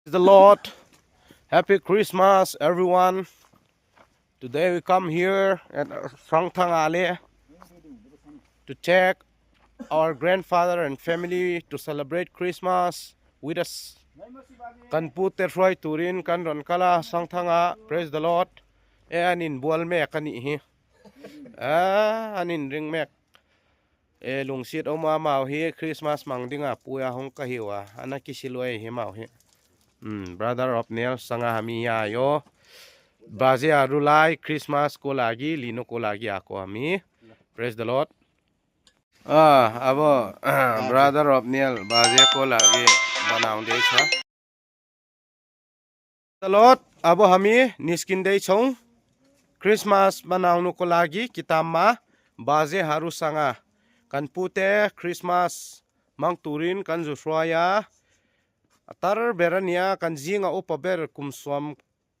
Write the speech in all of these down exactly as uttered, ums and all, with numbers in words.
Praise the Lord. Happy Christmas, everyone. Today we come here at Sangthang Ale to take our grandfather and family to celebrate Christmas with us. Kan pute hruai turin kan rawn kal a Sangthanga. Praise the Lord. E, an inbual mek a nih hi. A, an inring mek. E, lungsiet awm a, mau hi Christmas hmang dinga puia hung ka hiu a, ana kisil uai hi mau hi. Hmm, brother Opniel sanga hami ya yo. Baje Haru lai Christmas ko lagi, linu ko lagi ako hami. Praise the Lord. A, abo, brother Opniel, baje ko lagi, banaung dei sa. Praise the Lord, abo hami, niskin dei chong. Christmas banaung nu ko lagi, kitam ma, baje Haru sanga. Kan pute Christmas hmang turin kan zu hruai a. A tar ber a nia, kan zinga upa ber kum sawm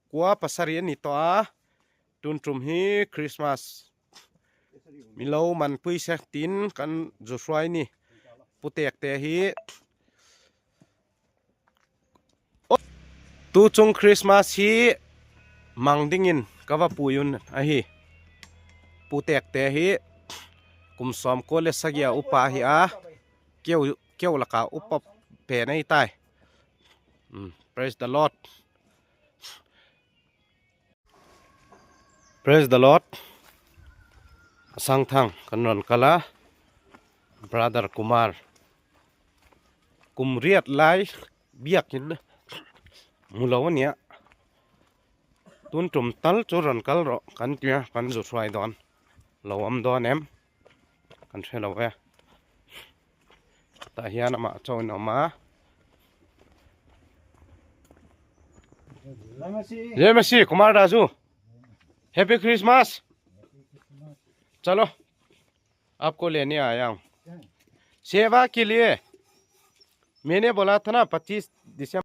kua pasari a ni tawh a. Tun ṭum hi Christmas mi lo man pui se tin kan zu hruai ni. Putekte hi. Tu chung Christmas hi hmang dingin ka va pui un a hi. Putekte hi kum sawm kua le sagia upa hi a. Keu, keu laka upa pen ei tai. Mm, praise the Lord. Praise the Lord. Sangthang kan rawn kal a. Brother Kumar. Kum riat lai biakin hmu lo a nia. Tun ṭum tal chu rawn kal rawh kan tia, kan zu hruai dawn. Lo awm dawn em? Kan hre lo e. Tah hian amah chauhin a awm a. Jai Masih, Kumar da ju. Happy Christmas. Chalo. आपको लेने आया हूँ। सेवा के लिए मैंने बोला था ना, पच्चीस दिसंबर।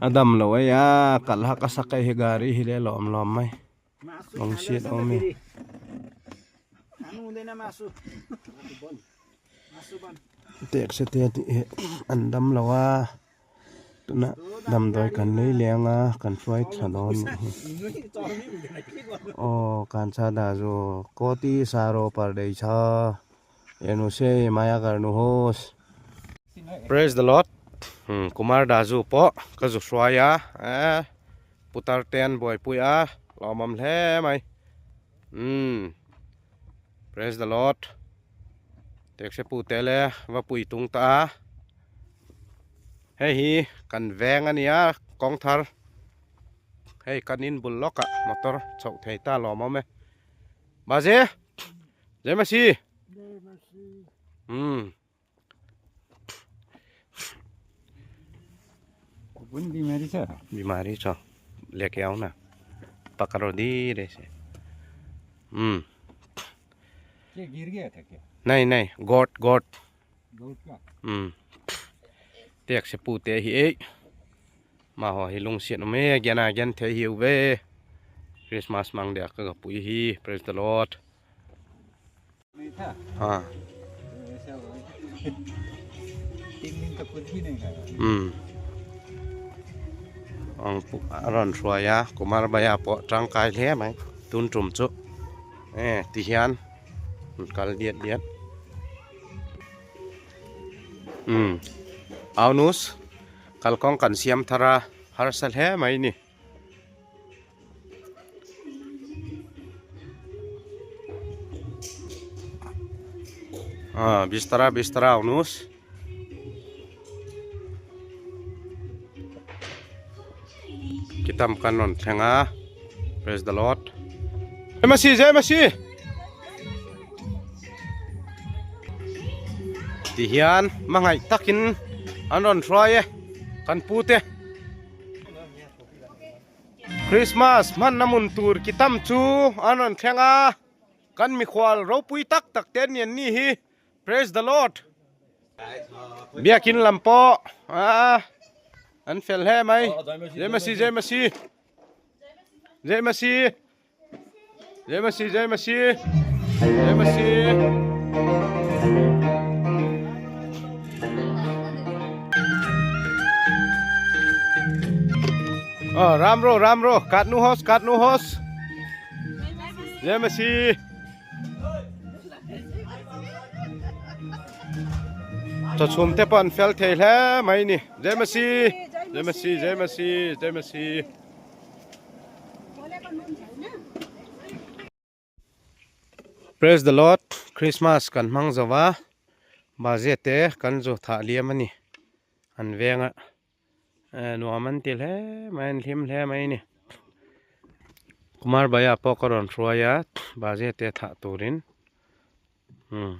A dam lo ei a, kal hak a sak ei hi gari hi le lawm lawm mai. Lawm siet awm e. Tekse te ti e, an dam lo a. Tuna damdawi kan lei leng a, kan hruai thla dawn nih hi. Aw, kan cha da zu, koti saro par dei cha. Enu sei maya kar nu hos. Praise the Lord. Hmm, Kumar da zu pawh ka zu hruai a. Eh, putar ten buaipui a. Lawmawm hle mai. Hmm. Praise the Lord. Tekse pute le va pui tung ta a. Hei hi kan veng a nia, kawng thar. Hei kan in bul lawka motor chhoh thei ta lawmawm e. Baje. Jai Masih. Hmm. कुन बिमारी छ? बिमारी छ। लेके आऊ न। पकड़ो धीरे से। हम्म। के गिर गया था क्या? नहीं, नहीं, गोट, गोट। गोट का? हम्म। Tekse pute hi ei. Amaho hi lungsiet awm e, gen a gen thei hi u ve. Christmas hmang dia ka ga pui hi. Praise the Lord. Ha. Hmm. Ang pu-, a rawn hruai a, Kumar Bhaiya pawh ṭangkai hle mai. Tun ṭum chu. Eh, ti hian. Kal diat diat. Hmm. Aunus. Kalkawng kan siam thar a, harsa hle mai ni. Ah, bistara, bistara, aunus. Kitam kan rawn thleng a. Praise the Lord. Jai Masih, Jai Masih. Ti hian, hmangaih takin an rawn hruai e. Kan pute. Christmas hmanna mun tur kitam chu an rawn thleng a, kan mikhual ropui tak tak te an ni hi. Praise the Lord. Biakin lam pawh, ah, an fel hle mai. Jai Masih, Jai Masih. Jai Masih. Jai Masih, Jai Masih. Jai Masih. Oh, ram ro, ram ro. Kat nu hos, kat nu hos. Jai Masi. Chawchhum te pawh an fel thei hle mai ni. Jai Masi. Jai Masi, Jai Masi, Jai Masi. Praise the Lord. Christmas kan hmang zo a. Bazie te kan zu thah liam a ni. An veng a. Eh, nuam an ti hle mai, an hlim hle mai ni. Kumar Bhaiya pawh ka rawn hruai a, Bazie te thah turin. Hmm.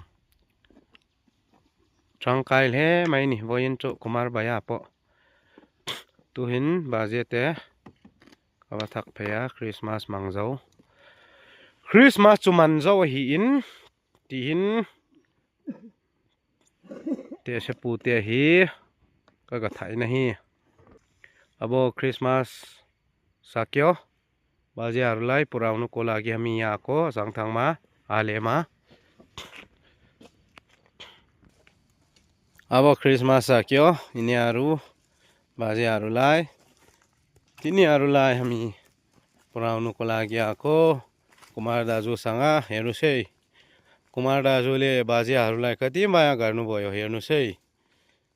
Ṭangkai hle mai ni, vawiin chu Kumar Bhaiya pawh. Tuhin Bazie te ka va thak phei a, Christmas hmang zo. Christmas chu man zo a hi in, tiin te se pu te hi ka ga thaina hi. Abo Christmas sakio. Bazie a ru lai purau nu kola gi hami ya ko sang thang ma a le ma. Abo Christmas sakio ini a ru. Bazie a ru lai. Tini a ru lai hami purau nu kola gi a ko. Kumar da zu sanga he ru sei. Kumar da zu le Bazie a ru lai ka ti ma ya gar nu boyo he nu sei.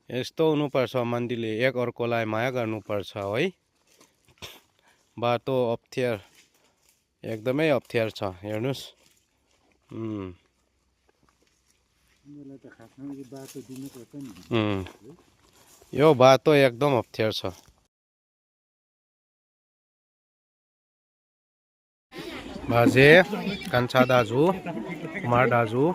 Esto nu parsa mandi le ek or kolai maya garnu parsa oi. Bato opthier. Ekdam ei opthier cha. Hernus. Hmm. Hmm. Yo bato ekdam opthier cha. Bazie, kan cha da zu, Kumar da zu.